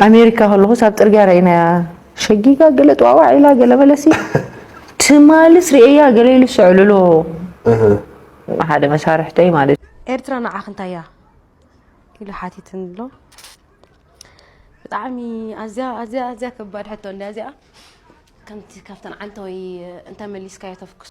ኣሜሪካ ከለኹስ ኣብ ጽርግያ ርኢናያ። ሸጊጋ ገለ ጥዋዋዕ ኢላ ገለ በለሲ ትማልስ ርእያ ገለ ኢሉ ሰዕልሎ። ሓደ መሳርሕተይ ማለት እዩ። ኤርትራ ንዓኺ እንታይ እያ? ኢሉ ሓቲትኒ ኣሎ። ብጣዕሚ ኣዝያ፣ ኣዝያ፣ ኣዝያ ከባድ ሕቶ እንድያ እዚኣ። ከምቲ ካብተን ዓንተወይ እንተመሊስካዮ ተፍክሶ።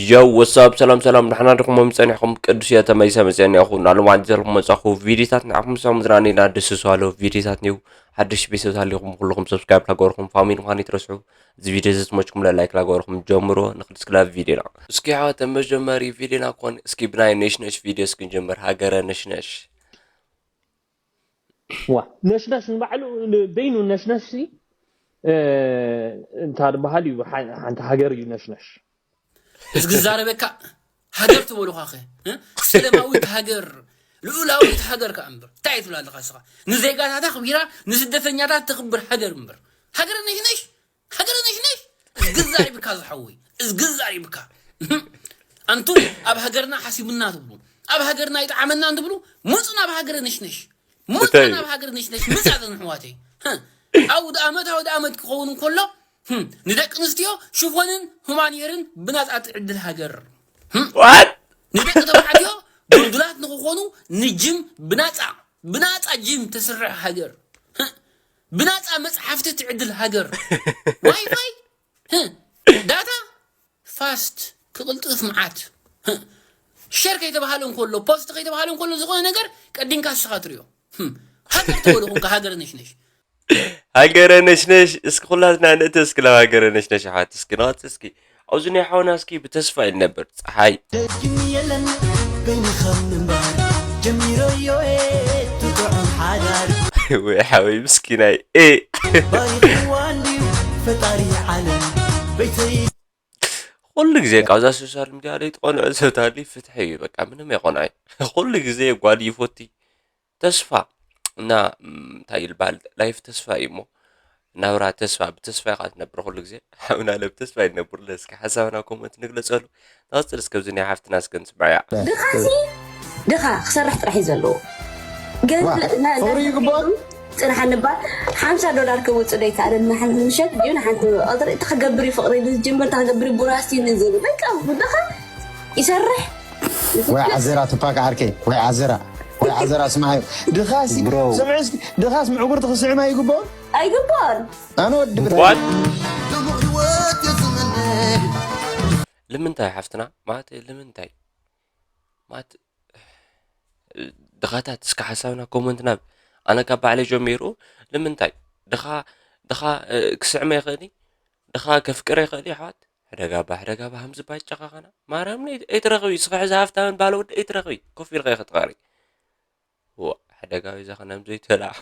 Yo, what's up? ሰላም ሰላም፣ ደሕና ዲኹም? ጸኒሕኩም? ቅዱስ እየ፣ ተመሊሰ መጺአ እኒአኹ። ናብ ሎማዓንቲ ዘለኹም መጻኹ ቪድዮታት ንዓኹም ሰላም ዝረኣኒ ኢና። ደስ ዝባሃሉ ቪድዮታት እኒው። ሓድሽ ቤተሰብ ሃሊኹም ኩልኹም ሰብስክራይብ ላገበርኩም ፋሚሊ ምዃን ይትረስዑ። እዚ ቪድዮ እዚ ዝመችኩም ላይክ ላገበርኩም ጀምሮ። ንክልስ ክላብ ቪድዮና እስኪ ሓወት መጀመሪ ቪድዮና ኮን እስኪ ብናይ ነሽነሽ ቪድዮ እስኪ ንጀምር። ሃገረ ነሽነሽ ዋ ነሽነሽ ንባዕሉ በይኑ ነሽነሽ ሲ እንታ ዝበሃል እዩ። ሓንቲ ሃገር እዩ ነሽነሽ። እዝግዛረበካ ሃገር ትበሉኻኸ ሰለማዊት ሃገር ልኡላዊት ሃገር ከኣ እምበር እንታይ ትብላ ኣለኻ እስኻ? ንዜጋታት ኣኽቢራ ንስደተኛታት ተኽብር ሃገር እምበር ሃገረ ነሽነሽ ሃገረ ነሽነሽ እዝግዛሪብካ ዝሓወይ እዝግዛሪብካ። ኣንቱም ኣብ ሃገርና ሓሲቡና ትብሉ ኣብ ሃገርና ይጥዓመና እንትብሉ ሙፁ ናብ ሃገረ ነሽነሽ ሙፃ ናብ ሃገረ ነሽነሽ ምፃ ዘንሕዋተይ ኣውደ ኣመት ኣውደ ኣመት ክኸውን እንከሎ ንደቂ ኣንስትዮ ሽፎንን ሁማኒየርን ብናፃ ትዕድል ሃገር ንደቂ ተባዕትዮ ድልዱላት ንክኾኑ ንጅም ብናፃ ብናፃ ጅም ተስርሕ ሃገር ብናፃ መፅሓፍቲ ትዕድል ሃገር ዋይፋይ ዳታ ፋስት ክቕልጥፍ መዓት ሸር ከይተባሃለ እንከሎ ፖስት ከይተባሃለ እንከሎ ዝኾነ ነገር ቀዲምካ እስኻ ትሪኦ ሃገር ተበልኹም ሃገር ነሽነሽ ሃገረ ነሽነሽ እስኪ ኩላትና ንእተ እስኪ ናብ ሃገረ ነሽነሽ ኣሕዋት እስኪ ንቐጽ እስኪ ኣብዚ ናይ ሓውና እስኪ ብተስፋ ይነብር ፀሓይ ደጅም የለን በይንኻ ምንባር ጀሚረዮ እየ ትጥዑም ሓዳር ወይ ሓወይ ምስኪናይ እ ባሪኽዋ እንድዩ ፈጣሪ ዓለም በይተይ ኩሉ ግዜ ካብዛ ሶሻል ሚድያ ለይትቆንዑ ሰብ ተሃልዩ ፍትሒ እዩ በቃ ምንም ኣይቆንዐይ ኩሉ ግዜ ጓል ይፎቲ ተስፋ እና እንታይ ይልባል ላይፍ ተስፋ እዩ እሞ ናብራ ተስፋ ብተስፋ ኢኻ ትነብር ኩሉ ግዜ ሓውና ለብ ተስፋ ይነብር ለስኪ ሓሳብና ኮመንት ንግለጸሉ ንቐጽል እስከ ኣብዚ ናይ ሓፍትና እስከ ንስማያ ድኻሲ ድኻ ክሰርሕ ጥራሕ እዩ ዘለዎ ገንዘብ ፍቕሪ ይግባእ ፅንሓኒ እባ ሓምሳ ዶላር ክውፅእ ዶ ይከኣለኒ ንሓንቲ ምሸት ድዩ ንሓንቲ ቀትሪ እንታይ ክገብር እዩ ፍቕሪ ዝጅምር እንታይ ክገብር እዩ ቡራስ እዩ ንዝብል በቃ ድኻ ይሰርሕ ወይ ዓዘራ ቱፓክ ዓርከይ ወይ ዓዘራ ወይ ዓዘራ ስምዓዮ ድኻሲ ስምዒ እስኪ ድኻስ ምዕጉርቲ ክስዕም ኣይግብኦን ኣይግብኦን ኣነ ወዲ ብራይ ልምንታይ ሓፍትና ማለት ልምንታይ ማለት ድኻታት እስከ ሓሳብና ኮመንት ናብ ኣነ ካብ ባዕለይ ጀሚሩ ንምንታይ ድኻ ድኻ ክስዕመ ይኽእል ድኻ ከፍቅረ ይኽእል ኣሕዋት ሕደጋባ ሕደጋባ ከምዚ ባይጨኻኸና ማርያም ኣይትረኽቢ እስኸ ሕዚ ሃፍታምን ባለ ወዲ ኣይትረኽቢ ኮፍ ኢልካ ኢኸ ትቐሪ ሕደጋዊ ዘኸነም ዘይተላዕ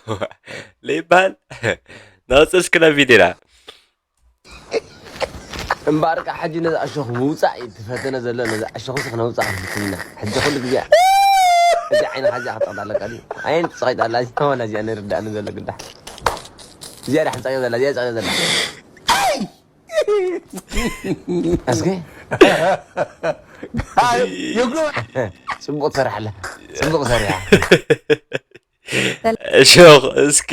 ለይባል ናውፅስ ክለብ ቪድዮና እምበኣር ከዓ ሕጂ ነዚ ኣሸኹ ምውፃእ እዩ እቲ ፈተነ ዘሎ ነዚ ኣሸኹ ሲ ክነውፃእ ክንፍትን ኢና ሕጂ ኩሉ ግዜ እዚ ዓይንኻ እዚኣ ክትፀቕጥ ኣለካ ድዩ ኣየን ትፀቒጥ ኣላ እዚ ከማና እዚኣ ነርዳእኒ ዘሎ ግዳ እዚኣ ዳ ሕፀቂ ዘላ እዚኣ ፀቂ ዘላ እስኪ ይጉ ፅቡቅ ትሰርሕ ኣለ ፅቡቅ ሰሪሓ ሸኽ እስኪ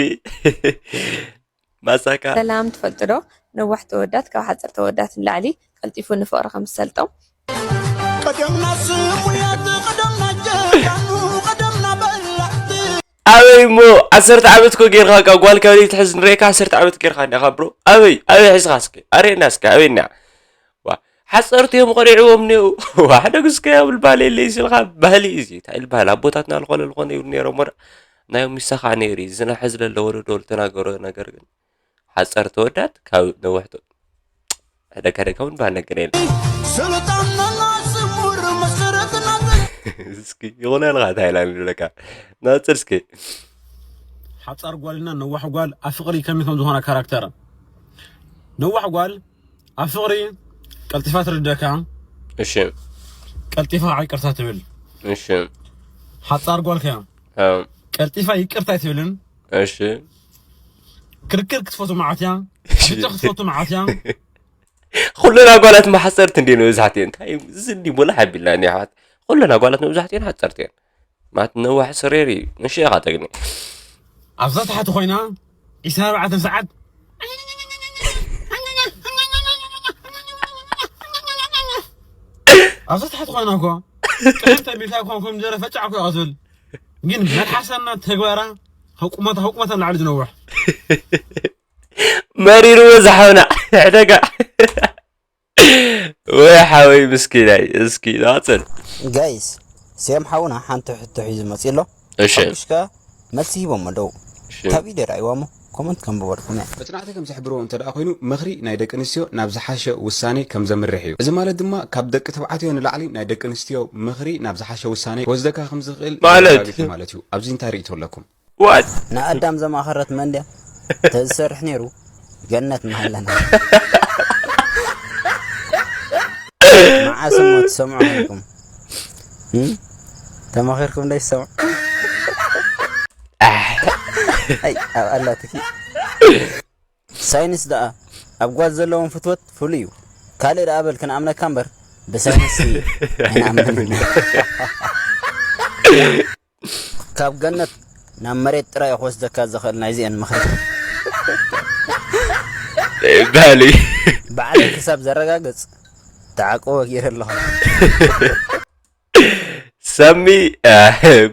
ማሳካ ሰላም ትፈልጡ ዶ ነዋሕቲ ኣወዳት ካብ ሓፀርቲ ኣወዳት ንላዕሊ ቀልጢፉ ንፍቕሪ ከም ዝሰልጦም ቀደምና ስሙያት ቀደምና ጀጋኑ ቀደምና በላዕቲ ኣበይ እሞ ዓሰርተ ዓመት እኮ ጌርካ እካ ጓል ካብ ትሕዝ ንሬካ ዓሰርተ ዓመት ጌርካ እንዲኻ ብሮ ኣበይ ኣበይ ሒዝኻ እስኪ ኣርእየና እስኪ ኣበይ እኒኣ ዋ ሓፀርቲ እዮም ቆሊዕዎም እኒው ዋ ሓደ ግስከ ብልባል የለ ይስልካ ባህሊ እዩ እንታይ ልባል ኣቦታትና ልኾነ ልኾነ ይብሉ ነይሮም ወረ ናይ ሚሳኻ ነይሩ ዝና ሕዚ ለለ ወለዶ ልተናገሮ ነገር ግን ሓፀርቲ ወዳት ካብ ነውሕቶ ሕደካ ደካ እውን ባል ነገር የለ ስልጣንና ስሙር መሰረትና እስኪ ይኾነ ልኻ ታይላንድ ለካ ናፅር እስኪ ሓፃር ጓልና ነዋሕ ጓል ኣብ ፍቕሪ ከመይ ከም ዝኾና ካራክተር ነዋሕ ጓል ኣብ ፍቕሪ ቀልጢፋ ትርደካ እሺ ቀልጢፋ ከዓ ይቅርታ ትብል እሺ ሓፃር ጓል ከያ ኣዎ ቀልጢፋ ይቅርታ ኣይትብልን እሺ ክርክር ክትፈቱ መዓት እያ ብጫ ክትፈቱ መዓት እያ ኩለን ኣጓላት መሓፀርቲ እንዲ መብዛሕትኡ እንታይ እዚ እንዲ ሙላ ሓቢልና እኒ ኣሕዋት ኩለን ኣጓላት መብዛሕትኡ ሓፀርቲ እየን ማለት ነዋሕ ስሬር እዩ። ንሽ ኢኻ ተግኒ። ኣብዛ ታሕቲ ኮይና ዒስራን ኣርባዕተን ሰዓት ኣብዛ ታሕቲ ኮይና እኮ ጥዕም ተቢልካ ኮንኩም ዘረ ፈጫዕ እኮ እያ ትብል። ግን መልሓሳና ተግባራ ካብ ቁመታ ካብ ቁመታ ንላዕሊ ዝነውሕ። መሪርዎ ዝሓውና ሕደጋ። ወይ ሓወይ ምስኪናይ፣ እስኪ ናጽን። ጋይስ፣ ሴም ሓውና ሓንቲ ሕቶ ሒዙ መፂ ኣሎ። እሺ። ሓዱሽ ከ መልሲ ሂቦም ኣለዉ። ካብ ኢደ ርኣይዋ እሞ ኮመንት ከንብበልኩም እየ። መጽናዕቲ ከም ዝሕብርዎ እንተ ደኣ ኮይኑ፣ ምኽሪ ናይ ደቂ ኣንስትዮ ናብ ዝሓሸ ውሳኔ ከም ዘምርሕ እዩ። እዚ ማለት ድማ ካብ ደቂ ተባዕትዮ ንላዕሊ ናይ ደቂ ኣንስትዮ ምኽሪ ናብ ዝሓሸ ውሳኔ ክወስደካ ከም ዝኽእል ማለት? የረጋግጽ ማለት እዩ። ኣብዚ እንታይ ርእይቶ ኣለኩም? ዋት ንኣዳም ዘማኸረት መን ድያ? ተዝሰርሕ ነይሩ ገነት ምሃለና። መዓስ እሞ ትሰምዑ ኮይንኩም? እም? ተማኺርኩም ዶ ይሰምዑ? ኣይ፣ ኣብ ኣላትኪ። ሳይንስ ደኣ ኣብ ጓል ዘለዎም ፍትወት ፍሉይ እዩ። ካልእ ደኣ በል ክንኣምነካ እምበር ብሳይንስ ኣይንኣምንን ኢና። ካብ ገነት ናብ መሬት ጥራይ ክወስደካ ዝኽእል ናይዚአን ምኽሪ። ባሊ ባዕለይ ክሳብ ዘረጋግጽ ተዓቅቦ ገይረ ኣለኹ። ሰሚ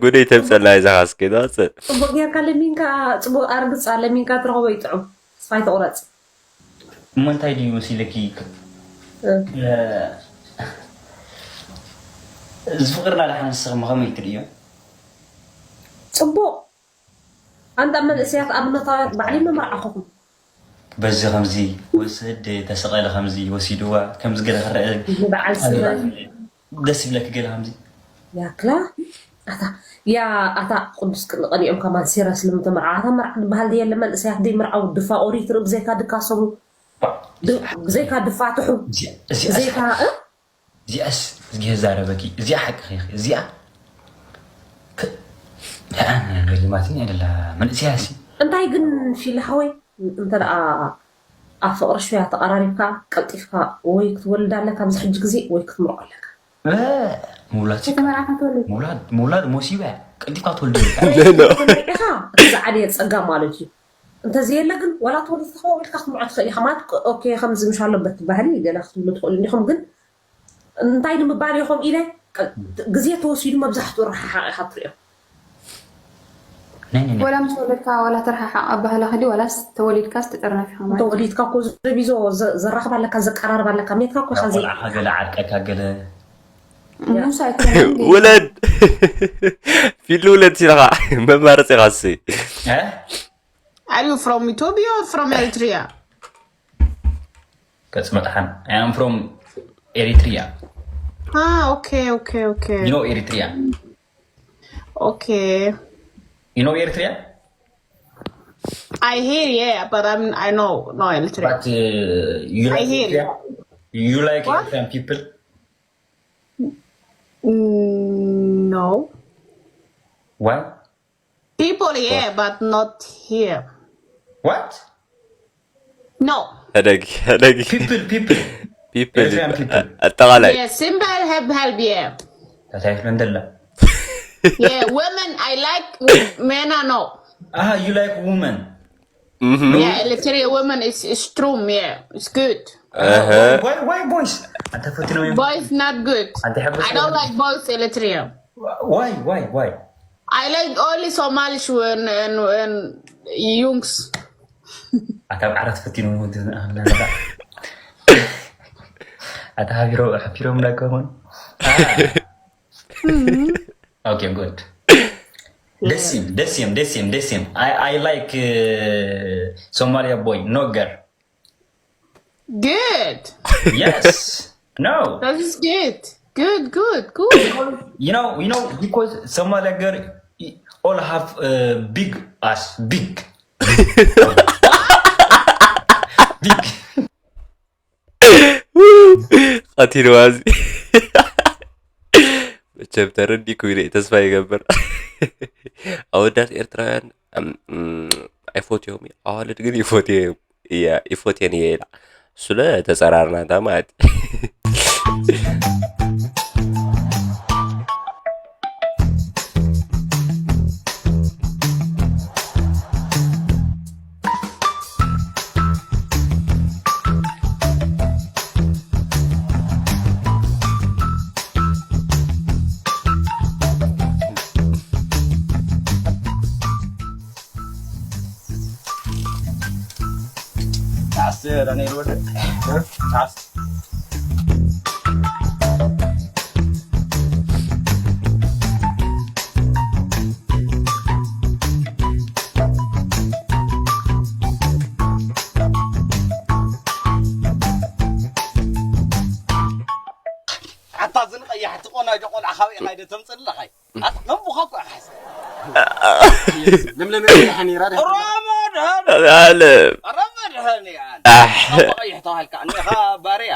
ጉደይ ተምፀላ ይዛኻ እስኪ ናፅእ ፅቡቅ ጌርካ ለሚንካ፣ ፅቡቅ ኣርግፃ ለሚንካ ትረኽቦ ይጥዑም። ስፋይ ትቁረፅ። እሞ እንታይ ድዩ መሲለኪ? እዚ ፍቅርና ደሓን ንስኽም ከመይ ትርእዮ? ፅቡቅ ኣንዳ መንእሰያት ኣብነታውያን ባዕሊ መመርዓኹኹም። በዚ ከምዚ ወስድ ተሰቐለ ከምዚ ወሲድዋ ከምዚ ገለ ክረአ በዓል ስመ ደስ ይብለኪ ገለ ከምዚ ያክላ ኣታ ያ ኣታ ቅዱስ ቅንቐኒኦም ከማን ሲረስ ልምተመርዓ ኣታ መርዓ ዝበሃል የለ መንእሰያት ደይ መርዓው ድፋ ኦሪት ርእ ብዘይካ ድካሰቡ ብ- ብዘይካ ድፋትሑ እዚኣ- እዚኣ- ብዘይካ እ? እዚኣስ እዝጊ ዛረበኪ እዚኣ ሓቂ ኺ እዚኣ ክ- ደኣ ገሊማትኒ ኣይደላ መንእሰያ ሲ እንታይ ግን ፊል ሓወይ እንተ ደኣ ኣብ ፍቕሪ ሽያ ተቐራሪብካ ቀልጢፍካ ወይ ክትወልድ ኣለካ ኣብዚ ሕጂ ግዜ ወይ ክትምርዖ ኣለካ እ፣ ምውላድ ሲ- ከተመርዓኻ ትወልድ ምውላድ ምውላድ ሞሲባ እያ ቀልጢፍካ ትወልድ ኢኻ ተመርዒኻ እቲ ዝዓበየ ጸጋ ማለት እዩ እንተዘየለ ግን ዋላ ተወሊድካ ኢልካ ክትምርዖ ትኽእል ኢኻ ማለት ኦኬ ከምዚ ምሽ ኣለበት ባህሊ ገለ ክትብሉ ትኽእሉ እንዲኹም ግን እንታይ ንምባል ኢኹም ኢለ ግዜ ተወሲዱ መብዛሕትኡ ረሓሓቕ ኢኻ ትሪኦ ናይ ናይ ናይ ወላ ምስ ወለድካ ዋላ ተረሓሓቕ ኣባህላ ክዲ ዋላስ ተወሊድካስ ተጠርናፊኻ ማለት ተወሊድካ እኮ ዘቢዞ ዘራኽብ ኣለካ ዘቀራርብ ኣለካ ሜትካ እኮ ኢኻ ዘይ ቆልዓኻ ገለ ዓርቀካ ገለ ሙሳ ኣይኮነን ውለድ ፊሉ ውለድ ሲልኻ መማረፂ ኢኻ ሲ እ? Are you from Ethiopia or from Eritrea? ገጽ መጥሓን I am from Eritrea. Ah, okay, okay, okay. You know Eritrea? Okay. You know Eritrea? I hear, yeah, but I'm I know no Eritrea. But uh, you I like hear. Eritrea? You like What? Eritrean people? Mm, no. Why? People, yeah, but not here. What? No. ሕደግ ሕደግ People, people. ፒፕል Eritrean people. ኣጠቓላይ Yeah, simple help help, yeah. ታታይ ፍለን ደላ. Yeah, women I like, men I know. Ah, you like women. Mhm. Yeah, Eritrea women is is strong, yeah. It's good. Uh-huh. Why, why, why boys? أنت فتنا وين؟ Boys not good. أنت حب I don't like boys Eritrea. Why, why, why? I like only Somalish and and, and youngs. أنت بعرف فتنا وين؟ أنت حبيرو حبيرو من كمان. Okay, good. Desim, Desim, Desim, Desim. I, I like uh, Somalia boy, no girl. Good. Yes. No. That is good. Good, good, good. You know, you know, because Somalia girl all have uh, big ass, big. Big. ቀቲልዋ እዚ መቸም ተረዲኩም ኢለ ተስፋ ይገብር ኣወዳት ኤርትራውያን እም፣ እም፣ ኣይፎትዮም እዩ ኣዋልድ ግን ይፎትዮ እዮም እያ ይፎትየን እየ ኢላ ስለ ተፀራርና እንዳ ማለት እዩ። ዳንኤል ወደ እ? ጣፍ። ኣታ ዝን ቀያሕቲ ቆናጆ ቆልዓ ካበይ ኢኻ ኢደ ተምፅእለኻይ? ኣታ ከም ቡኻ እኮ ኢኻ ሓዚ። ለምለም እያ ሓኒራ ድያ? ረመድሃን! ኣለም! ረመድሃን እያ። ኣሕ! ኣታ ቀይሕ ተባሃልካ፣ እኒኻ ባርያ።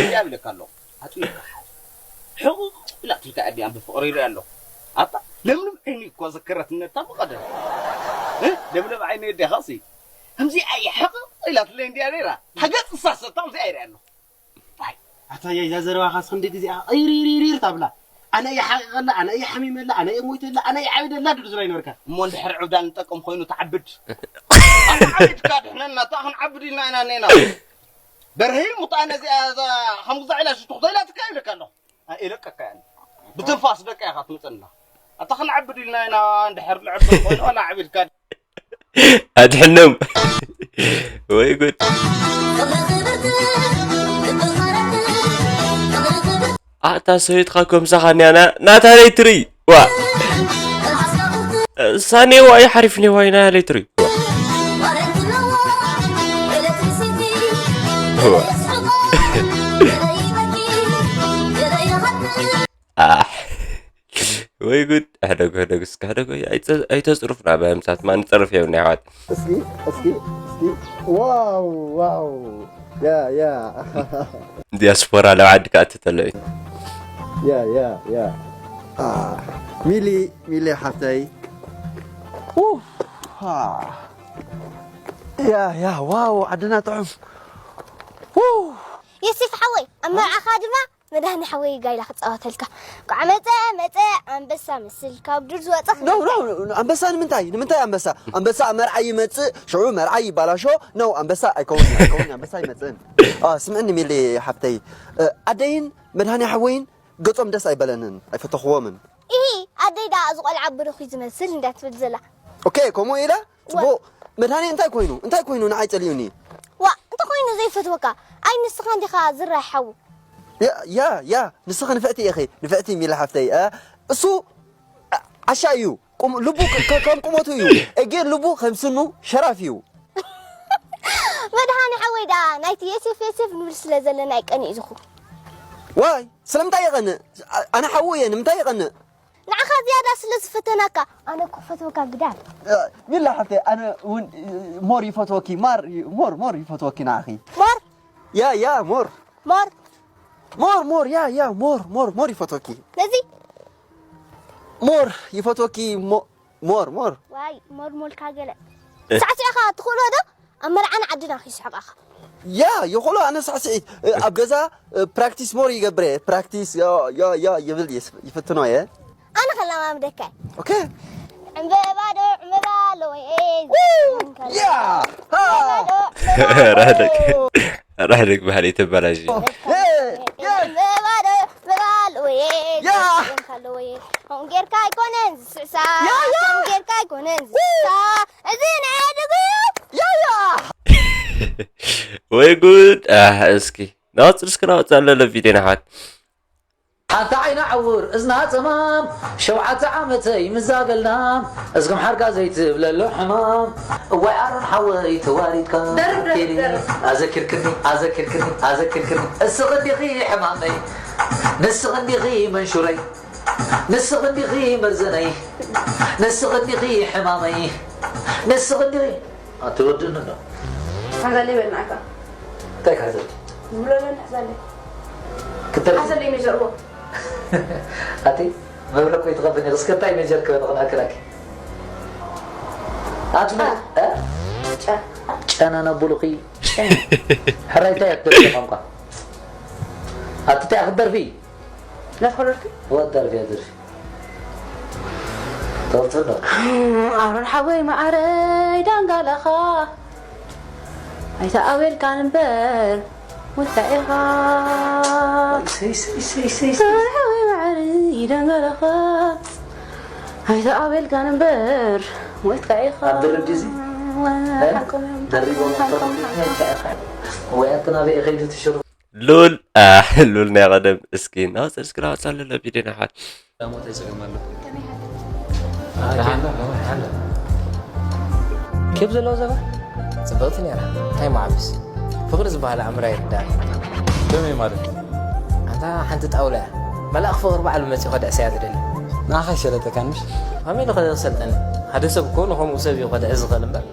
እያ ብለካ ኣለኹ። ኣጥቢቕካ ሓዝ። ሕቑቕ ኢላ ትልካ እያ፣ ብፍቕሪ ይሪኣ ኣለኹ። ኣታ ለምለም ዓይኒ እኮ ዘከረትኒ እታ ብቐደም። እ? ለምለም ዓይኒ ወዲኻ ሲ። ከምዚ ኣይ ሕቕ ኢላትለይ እንድያ ነይራ። ሓገጽ ሳሰታ ከምዚ ኣይሪኣ ኣለኹ። ኣይ፣ ኣታ ያይ፣ እዛ ዘረባኻስ ክንዲ ግዜ ኢኻ ኢር ኢር ኢር ኢር ታብላ። ኣነ እየ ሓቒቐላ፣ ኣነ እየ ሓሚመላ፣ ኣነ እየ ሞይተላ፣ ኣነ እየ ዓቢደላ ድዩ ዝብላ ይነበርካ? እሞ እንድሕር ዕብዳን ዝጠቅም ኮይኑ ትዓብድ። ኣነ ዓቢድካ ድሕነና፣ እታ ክንዓብድ ኢልና ኢና እኔና። በርሂ ሙጣ ነዚኣ፣ እዛ ሓሙዛ ኢላ ሽቱኽቶ ኢላ ትካ ይብለካ ኣለኹ። ኣይ፣ እለቀካ እየ። ብትንፋስ ደቃ ኢኻ ትምፅና። ኣታ ክንዓብድ ኢልና ኢና፣ እንድሕር ንዕብድ ኮይኑ፣ ኣነ ዓቢድካ ኣድሕኖም። ወይ ጉድ። ኣታ ሰበይትኻ ከምሳኻ እኒኣ ና-፣ ናታ ለይትሪ። ዋ። ሳኔዋ እዩ ሓሪፍ ኔዋ እዩ ናያ ለይትሪ። ዋ። ዋ። ኣሕ። ወይ ጉድ። ሕደጉ፣ ሕደጉ፣ እስከ ሕደጉ። ኣይተ-፣ ኣይተጽርፉና፣ በምሳት ማን ጸርፍ የብልና፣ ኣሕዋት። እስኪ፣ እስኪ፣ እስኪ። ዋው፣ ዋው። ያ፣ ያ። ዲያስፖራ ናብ ዓዲ ክኣቱ ተሎ እዩ። ያ፣ ያ፣ ያ። ኣ፣ ሚሊ፣ ሚሊ ሓፍተይ። ኡፍ፣ ኣ። ያ፣ ያ፣ ዋው፣ ዓድና ጥዑም። ው። የሲፍ ሓወይ፣ ኣብ መርዓኻ ድማ መድሃኒ ሓወይ ጋይላ ክጻወተልካ። ኳዕ መጸ፣ መጸ፣ ኣንበሳ ምስል ካብ ዱር ዝወጸ ኖ፣ ኖ፣ ኖ፣ ኣንበሳ ንምንታይ? ንምንታይ ኣንበሳ? ኣንበሳ ኣብ መርዓ ይመጽእ፣ ሽዑ መርዓ ይባላሾ። ኖ፣ ኣንበሳ ኣይከውን፣ ኣይከውን፣ ኣንበሳ ኣይመጽእን። ኣ፣ ስምዕኒ ሚሊ ሓፍተይ፣ እ፣ ኣደይን መድሃኒ ሓወይን ገጾም ደስ ኣይበለንን፣ ኣይፈተኽዎምን። ኢሂ፣ ኣደይ ደኣ እዚ ቆልዓ ብሩኽ እዩ ዝመስል እንዳትብል ዘላ። ኦኬ፣ ከምኡ ኢለ? ዋ። ጽቡቕ። መድሃኒ እንታይ ኮይኑ? እንታይ ኮይኑ ንዓይ ጸሊኡኒ? ዋ፣ እንታይ ኮይኑ ዘይፈትወካ? ኣይ፣ ንስኻ እንዲኻ ዝራይ ሓዉ። ያ፣ ያ፣ ያ፣ ንስኺ ንፍዕቲ ኢኺ፣ ንፍዕቲ ሚሊ ሓፍተይ። እ፣ እሱ፣ እ፣ ዓሻ እዩ። ቁም-፣ ልቡ ከ-፣ ከ-፣ ከም ቁመቱ እዩ። እጌን ልቡ ከም ስኑ ሸራፍ እዩ። መድሃኒ ሓወይ ደኣ ናይቲ የሴፍ የሴፍ ንብል ስለ ዘለና እዩ ቀኒኡ ዝኹ። ዋይ፣ ስለምንታይ ይቐንእ? ኣ-፣ ኣነ ሓዉ እየ፣ ንምንታይ ይቐንእ? ንዓኻ ዝያዳ ስለ ዝፈተናካ፣ ኣነ እኮ ፈትወካ ግዳን። እ፣ ሚላ ሓፍተይ፣ ኣነ እውን፣ እ፣ ሞር ይፈትወኪ፣ ማር፣ ሞር፣ ሞር ይፈትወኪ ንዓኺ። ሞር? ያ፣ ያ፣ ሞር። ሞር? ሞር፣ ሞር፣ ያ፣ ያ፣ ሞር፣ ሞር፣ ሞር ይፈትወኪ። ነዚ? ሞር ይፈትወኪ፣ ሞ-፣ ሞር፣ ሞር። ዋይ፣ ሞር ሞልካ ገለ። ሳዕሲዕኻ ትኽእሎ ዶ? ኣብ መርዓን ዓድና ክስሕቓኻ። ያ፣ ይኽእሎ፣ ኣነ ሳዕስዒት፣ እ፣ ኣብ ገዛ፣ እ፣ ፕራክቲስ ሞር ይገብር እየ። ፕራክቲስ፣ ዮ፣ ዮ፣ ዮ ይብል፣ ይስ-፣ ይፍትኖ እየ። ኣነ ከለማምደካ እየ። ኦኬ። ዕምበባ ዶ ዕምበባ ኣለዎ እየ፣ ው! ዝብለካ ያ! ሃ! ዕምበባ ዶ ዕምበባ ራህደግ፣ ራህደግ ባህሊ ተበላሽ። የ! የ! ዕምበባ ዶ ዕምበባ ኣለዎ እየ፣ ያ! ዝብለካ ኣለዎ እየ። ከምኡ ጌርካ ኣይኮነን ዝስዕሳ፣ ያ፣ ያ! ከምኡ ጌርካ ኣይኮነን ዝስዕሳ። እዚ ናይ ኣደጉ እዩ። ያ፣ ያ! ወይ ጉድ! ኣህ፣ እስኪ ናወጽእ፣ እስኪ ናወጽእ ኣለለ ቪድዮ ንሓት። ሓንቲ ዓይና ዕውር እዝና ጸማም፣ ሸውዓተ ዓመተይ ምዛ በልና፣ እዝግም ሓርካ ዘይትብለሉ ሕማም። እዋይ ኣሮን ሓወይ ተዋሪድካ፣ ደርብ፣ ደርብ፣ ሓፍቴኒ፣ ደርብ። ኣዘኪርክኒ፣ ኣዘኪርክኒ፣ ኣዘኪርክኒ። እስኺ እንዲኺ ሕማመይ፣ ንስኺ እንዲኺ መንሹረይ፣ ንስኺ እንዲኺ መርዘነይ፣ ንስኺ እንዲኺ ሕማመይ፣ ንስኺ እንዲኺ ኣትወድእኒ ዶ? ሓዛለይ በል ንዓካ። እንታይ ክሕዘልኪ? ዝብሎ ኣሎ ንሕዛለይ። ክተርፊ? ሓዘለይ ሜጀር እዎ። ኣቲ መብረቅ ኮይትኸብኒ፣ እስከ እንታይ ሜጀር ክበል ኽናክረኪ? ኣቲ መ-፣ እ? ጨ። ጨና ነቡሉኺ። ሕራይ እንታይ እያ ትደርፊ ቋንቋ? ኣቲ እንታይ እያ ክትደርፊ? ናትኮለልክ? ወደርፊ፣ ደርፊ። ተወልቶ ዶ? ኣሮን ሓወይ መዓረይ ዳንጋላኻ ኣይተኣወልካን እምበር ወታ ኢኻ። ሰይ፣ ሰይ፣ ሰይ፣ ሰይ፣ ሰይ። ኣሮን ሓወይ መዓረይ ዳንጋላኻ ኣይተኣወልካን እምበር ወታ ኢኻ። ኣብ ድርብ ድዚ? ደሪቦም ሓቆም ሓቆም ሓቆም። ወይ ኣንተ ናበይ ከይዱ ትሽሩ ሉል ሉል ናይ ቀደም እስኪ ናወፅር እስኪ ናወፅር ሉል ቪድዮ ናይ ሓት ኬብ ዘለዎ ዘባ ጽብቕቲ ነይራ። እንታይ መዓብስ ፍቕሪ ዝበሃል ኣምር ኣይርዳእ። ከመይ ማለት ኣንታ ሓንቲ ጣውላ እያ። መልኣኽ ፍቕሪ ባዕሉ መጺኡ ከድዕሰያ ትደሊ። ንዓኻ ይሰለጠካን ምሽ ከመይ ኢሉ ከሰልጠኒ? ሓደ ሰብ እኮ ንኸምኡ ሰብ እዩ ከድዕስ ዝኽእል እምበር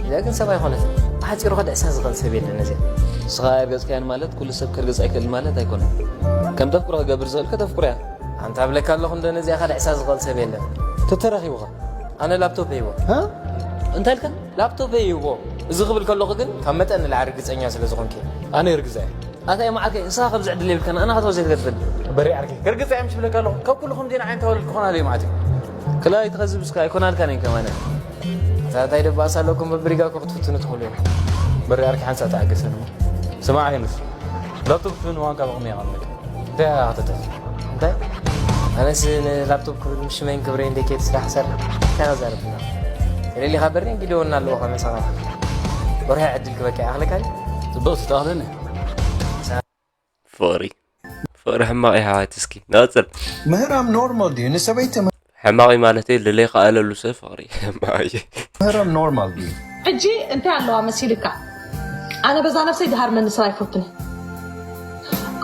እዚኣ ግን ሰብ ኣይኮነትን። ብሓጺሩ ከድዕሳ ዝኽእል ሰብ የለን እዚኣ። ንስኻ ኣይርገጽካያን ማለት ኩሉ ሰብ ክርግጽ ኣይክእልን ማለት ኣይኮነን። ከም ተፍቅሮ ክገብር ዝኽእል ከተፍቅሮ እያ። ኣንታ ብለካ ኣለኹ እንደ ነዚኣ ከድዕሳ ዝኽእል ሰብ የለን። ተተራኺቡኻ ኣነ ላፕቶፕ ይቦ እ? እንታይ ኢልካ? ላፕቶፕ ይቦ እዚ ክብል ከለኹ ግን ካብ መጠን ንላዕሊ ርግጸኛ ስለ ዝኾንክ እየ። ኣነ ይርግዛ እየ ኣታ የማዓርከይ ንስኻ ከምዚ ዕድል የብልካን ኣና ከተወዘ ትገድፈል በሪ ዓርከይ ከርግዛ እየ ምሽ ብለካ ኣለኹ ካብ ኩሉ ከምዚና ዓይነት ኣወለድ ክኾና ለይ ማዕት እዩ ክላይ ትኸዝብ እስካ ኣይኮናልካን እየ ከማነ ኣታ እንታይ ደባእስ ኣለኩም በብሪጋ እኮ ክትፍትኑ ትኽእሉ እዮም። በሪ ዓርከይ ሓንሳእ ተዓገሰኒ ስማዕ ሄኑስ ላፕቶፕ ክትህብኒ ዋንካ ብቕሚ ይቐመጥ እንታይ ኣኽተተፍ እንታይ ኣነስ ንላፕቶፕ ክብል ምሽ መን ክብረ እንደ ኬት ስራሕ ሰር እንታይ ዛረብና ሌሊኻ በሪ እንግዲህ ወና ኣለዎ ከመሰኻ ወርሒ ዕድል ክበካ ይኣኽለካ ጽብቕቲ ተኣኽለኒ ፍቕሪ ፍቕሪ ሕማቕ ይሓዋት እስኪ ናወፅር ምህራም ኖርማል ድዩ ንሰበይቲ ሕማቕ እዩ ማለት እዩ ልለይ ከኣለሉ ሰብ ፍቕሪ ሕማቕ እዩ ምህራም ኖርማል ድዩ ሕጂ እንታይ ኣለዋ መሲልካ ኣነ በዛ ነብሰይ ድሃርመኒ ሰብ ኣይፈቱን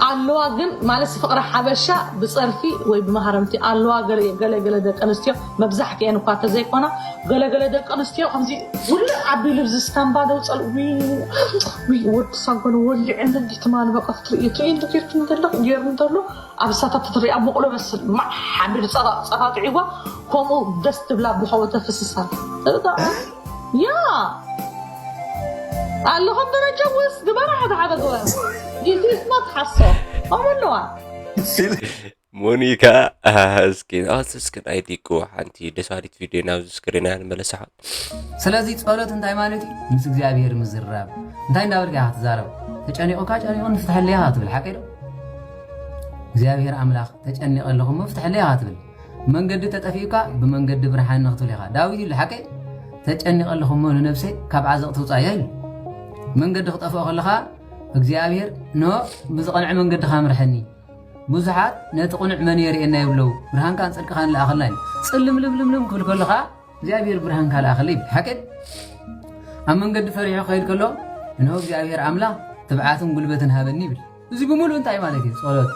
ኣለዋ ግን ማለት ፍቕሪ ሓበሻ ብፀርፊ ወይ ብመሃረምቲ ኣለዋ ገለ ገለ ገለ ደቂ ኣንስትዮ መብዛሕትኤን እኳ ተዘይኮና ገለ ገለ ደቂ ኣንስትዮ ከምዚ ውልዕ ኣቢሉ እዚ ስታምባ ደውፀል ወዲ ሳጎን ወሊዕኒ እንዲ ትማሊ በቃ ክትርኢ ትርኢ እንዲ ጌርክኒ ዘለኽ ጌርኒ እንተሎ ኣብ እሳታት ትርኢ ኣብ መቑሎ በስል ማዕ ሓቢሩ ፀፋጥዒዋ ከምኡ ደስ ትብላ ብኸወ ተፍስሳ ያ ኣለኹም ደረጃ ወስ ግበራ ሓደ ሓደ ግበራ ኢትስማት ሓሶ ከምኡ ኣለዋ ሞኒካ እስኪ ናወፅር እስኪ ናይ ዲቁ ሓንቲ ደሳሪት ቪድዮ ናብዚ ስክሪና ንመለሳሓት ስለዚ ጸሎት እንታይ ማለት እዩ? ምስ እግዚኣብሔር ምዝራብ። እንታይ እንዳበልካ ኢኻ ትዛረብ? ተጨኒቑካ ጨኒቑን ፍትሐለይ ኢኻ ትብል ሓቀይ ዶ? እግዚኣብሔር ኣምላኽ ተጨኒቐ ኣለኹ እሞ ፍትሐለይ ኢኻ ትብል። መንገዲ ተጠፊኡካ ብመንገዲ ብርሃን ንኽትብል ኢኻ። ዳዊት ይብል ሓቀይ ተጨኒቐ ኣለኹ እሞ ንነብሰይ ካብ ዓዘቕ ትውፃያ ይብል። መንገዲ ክጠፍኦ ከለኻ እግዚኣብሔር ኖ ብዝቐንዐ መንገድኻ ምርሐኒ። ብዙሓት ነቲ ቅኑዕ መን የርእየና ይብለዉ፣ ብርሃንካን ጽድቅኻን ለኣኸልና እዩ። ጽልምልምልምልም ክብል ከሎ ኸዓ እግዚኣብሔር ብርሃንካ ለኣኸለይ ይብል። ሓቂ ኣብ መንገዲ ፈሪሑ ክኸይድ ከሎ እንሆ እግዚኣብሔር ኣምላኽ ትብዓትን ጉልበትን ሃበኒ ይብል። እዚ ብምሉእ እንታይ ማለት እዩ? ጸሎት።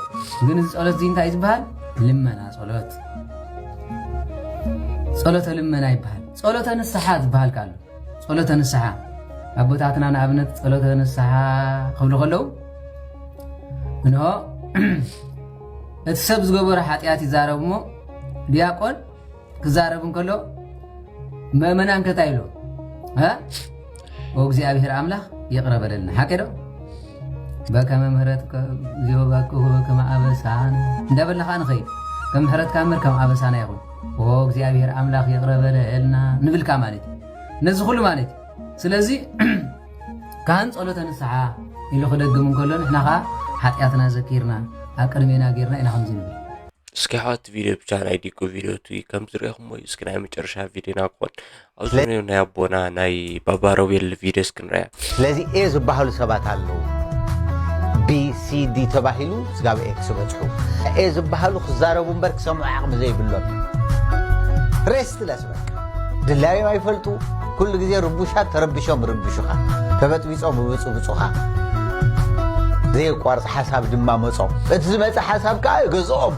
ግን እዚ ጸሎት እዚ እንታይ ዝበሃል? ልመና ጸሎት። ጸሎተ ልመና ይበሃል። ጸሎተ ንስሓ ዝበሃል ከ ኣሎ። ጸሎተ ንስሓ ኣቦታትና ንኣብነት ጸሎተ ንስሓ ክብሉ ከለዉ እንሆ እቲ ሰብ ዝገበሮ ሓጢኣት ይዛረብ እሞ ዲያቆን ክዛረብ እንከሎ ምእመናን ከታይ ኢሉ እ እግዚኣብሔር ኣምላኽ ይቕረ በለልና ሓቂ ዶ በከመ ምሕረትከ ዚሆባክሁ በከመ ኣበሳን እንዳበልና ከዓ ንኸይድ ከም ምሕረትካ እምበር ከም ኣበሳና ይኹን ኦ እግዚኣብሔር ኣምላኽ ይቕረ በለልና ንብልካ ማለት እዩ ነዚ ኩሉ ማለት እዩ ስለዚ ካህን ጸሎተ ንስሓ ኢሉ ክደግም እንከሎ ንሕና ከዓ ሓጢኣትና ዘኪርና ኣብ ቅድሜና ጌርና ኢና ከምዚ ንብል እስኪ ሓወት ቪድዮ ብቻ ናይ ዲቁ ቪድዮ እቲ ከም ዝረኹሞ እዩ እስኪ ናይ መጨረሻ ቪድዮና ክኾን ኣብዚ ናይ ኣቦና ናይ ባባ ሮቤል ቪድዮ እስኪ ንረያ ስለዚ ኤ ዝበሃሉ ሰባት ኣለዉ ቢሲዲ ተባሂሉ ስጋብ ኤክስ በፅሑ ኤ ዝበሃሉ ክዛረቡ እምበር ክሰምዑ ዓቕሚ ዘይብሎም ሬስትለስ በቃ ድላዮም ኣይፈልጡ ኩሉ ግዜ ርቡሻት ተረቢሾም ርብሹኻ ተበጥቢፆም ብብፁብፁኻ ዘየቋርፅ ሓሳብ ድማ መፆም እቲ ዝመፀ ሓሳብ ከዓ ገዝኦም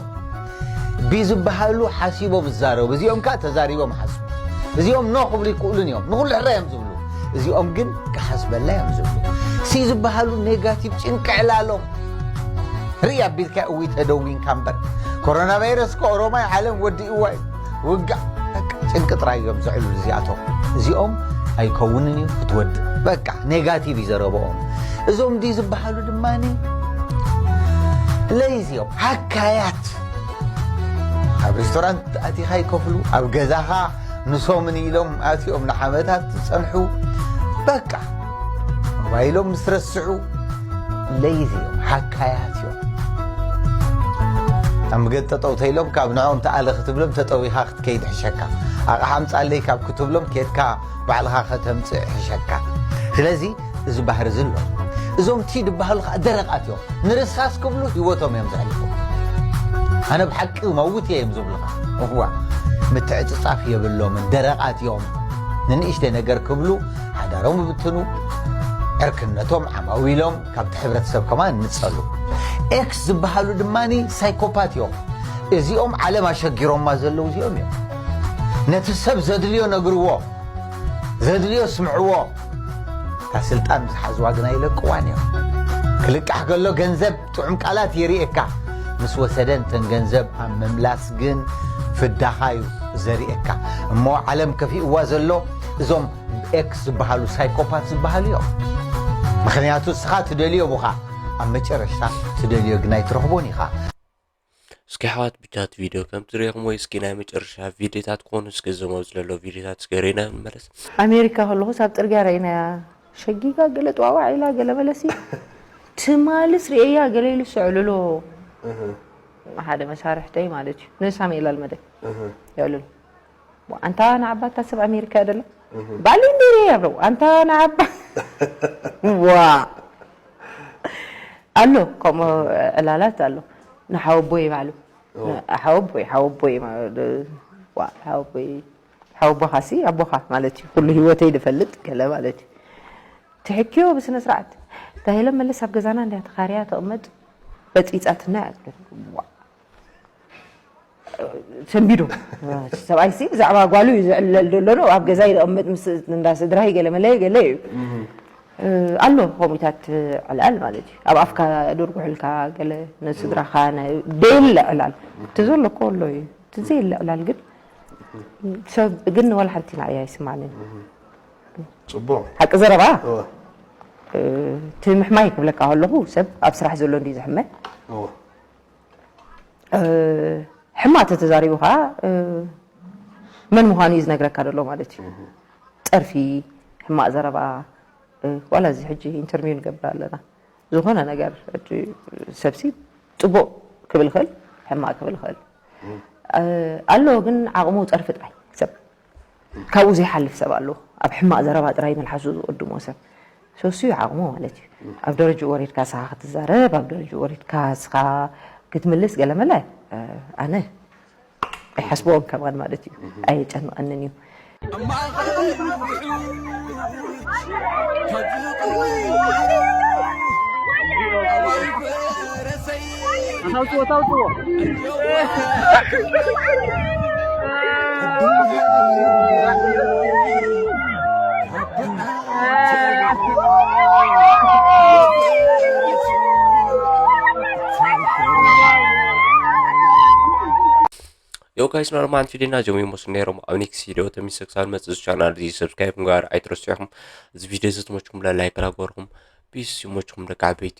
ቢዝበሃሉ ሓሲቦም ዝዛረቡ እዚኦም ከዓ ተዛሪቦም ሓስቡ እዚኦም ኖ ክብሉ ይክእሉን እዮም ንኩሉ ሕራ እዮም ዝብሉ እዚኦም ግን ክሓስበላ እዮም ዝብሉ ሲ ዝበሃሉ ኔጋቲቭ ጭንቂ ዕላሎም ርኢ ኣቢልካ እዊ ተደዊንካ እምበር ኮሮና ቫይረስ ከ ኦሮማይ ዓለም ወዲእዋ እዩ ውጋእ ጭንቂ ጥራይ እዮም ዘዕሉ እዚኣቶም እዚኦም ኣይከውንን እዩ ክትወድእ በቃ ኔጋቲቭ እዩ ዘረብኦም እዞም ድዩ ዝበሃሉ ድማ ለይዚኦም ሃካያት ኣብ ሬስቶራንት ኣቲኻ ይከፍሉ ኣብ ገዛኻ ንሶምን ኢሎም ኣትኦም ንዓመታት ዝፀንሑ በቃ ሞባይሎም ምስ ረስዑ ለይዚኦም ሓካያት እዮም ኣብ ምገድ ጠጠው ተይሎም ካብ ንዕኦም ተኣለ ክትብሎም ተጠዊኻ ክትከይድ ሕሸካ። ኣቕሓ ኣምጻለይ ካብ ክትብሎም ኬድካ ባዕልኻ ከተምጽእ ሕሸካ። ስለዚ እዚ ባህሪ እዚ ኣሎ። እዞም ቲ ዝበሃሉ ከዓ ደረቓት እዮም። ንርስኻስ ክብሉ ህይወቶም እዮም ዘሕልፉ። ኣነ ብሓቂ መውት እየ እዮም ዝብሉኻ። እዋ ምትዕጽጻፍ የብሎምን፣ ደረቓት እዮም። ንንእሽተይ ነገር ክብሉ ሓዳሮም ይብትኑ፣ ዕርክነቶም ዓማዊሎም ካብቲ ሕብረተሰብ ከማን ንጸሉ። ኤክስ ዝበሃሉ ድማ ሳይኮፓት እዮም። እዚኦም ዓለም ኣሸጊሮማ ዘለዉ እዚኦም እዮም። ነቲ ሰብ ዘድልዮ ነግርዎ፣ ዘድልዮ ስምዕዎ። እታ ስልጣን ምስ ሓዝዋ ግና ይለቅዋን እዮም። ክልቃሕ ከሎ ገንዘብ ጥዑም ቃላት የርእየካ፣ ምስ ወሰደ እንተን ገንዘብ ኣብ ምምላስ ግን ፍዳኻ እዩ ዘርእየካ። እሞ ዓለም ከፊእዋ ዘሎ እዞም ኤክስ ዝበሃሉ ሳይኮፓት ዝበሃሉ እዮም። ምኽንያቱ እስኻ ትደልዮ ቡኻ፣ ኣብ መጨረሽታ ትደልዮ ግና ኣይትረኽቦን ኢኻ። እስኪ ኣሕዋት ብቻት ቪድዮ ከም ትሪእኹም ወይ እስኪ ናይ መጨረሻ ቪድዮታት ክኾኑ እስኪ እዞም ኣብዚ ዘሎ ቪድዮታት እስኪ ርኢና ንመለስ። ኣሜሪካ ከለኹስ ኣብ ፅርግያ ረኢናያ። ሸጊጋ ገለ ጥዋዋዕ ኢላ ገለ መለሲ ትማልስ ርእያ ገለ ኢሉ ሰዕልሎ ሓደ መሳርሕተይ ማለት እዩ ንሳሜኤል ኣልመደ የዕልሎ ኣንታ ንዓባታ ሰብ ኣሜሪካ ደሎ ባሊ እንዲሪ ያብረው ኣንታ ንዓባ ዋ ኣሎ ከምኡ ዕላላት ኣሎ ንሓወቦይ ባዕሉ ሓወቦይ ሓወቦይ ሓወቦይ ሓወቦኻሲ ኣቦኻ ማለት እዩ ኩሉ ህይወተይ ዝፈልጥ ገለ ማለት እዩ ትሕክዮ ብስነ ስርዓት ተሄለ መለስ ኣብ ገዛና እንዲያ ተኻርያ ተቕመጥ በፂፃትና እያ ሰንቢዱ ሰብኣይሲ ብዛዕባ ጓሉ እዩ ዝዕለል ዘሎ ኖ ኣብ ገዛ ይቕመጥ ምስ እንዳ ስድራይ ገለ መለ ገለ እዩ ኣሎ ከምኡታት ዕልኣል ማለት እዩ ኣብ ኣፍካ ዶርጉሕልካ ገለ ንስድራኻ ደየለ ዕላል እቲ ዘሎ እኮ ኣሎ እዩ እቲ ዘየለ ዕላል ግን ሰብ ግን ወላ ሓንቲ ንዓይ ኣይስማዕንን ፅቡቅ ሓቂ ዘረባ እቲ ምሕማይ ክብለካ ከለኹ ሰብ ኣብ ስራሕ ዘሎ እንዲ ዝሕመ ሕማቅ ተተዛሪቡ ከዓ መን ምዃኑ እዩ ዝነግረካ ዘሎ ማለት እዩ ፀርፊ ሕማቅ ዘረባ ዋላ እዚ ሕጂ ኢንተርቪው ንገብር ኣለና ዝኾነ ነገር ሰብሲ ፅቡቅ ክብል ይኽእል ሕማቅ ክብል ይኽእል ኣሎ ግን ዓቕሙ ፀርፊ ጥራይ ሰብ ካብኡ ዘይሓልፍ ሰብ ኣሎ ኣብ ሕማቅ ዘረባ ጥራይ መልሓሱ ዝቅድሞ ሰብ ሰሱ ዓቕሙ ማለት እዩ ኣብ ደረጅኡ ወሪድካ ስኻ ክትዛረብ ኣብ ደረጅኡ ወሪድካ ስኻ ክትምልስ ገለመለ ኣነ ኣይሓስበዎን ከማን ማለት እዩ ኣየጨንቐንን እዩ Yo guys፣ ኖርማል ፊዴና ጆሚ ሞስ ነይሮም ኣብ ኔክስት ቪዲዮ ተሚሰ ክሳብ መፅእ ቻናል እዚ ሰብስክራይብ ምግባር ኣይትረስዑኹም። እዚ ቪዲዮ እዚ ተመችኩም ላይክ ላገርኩም ፒስ ይመችኩም ደቂ ዓበይቲ።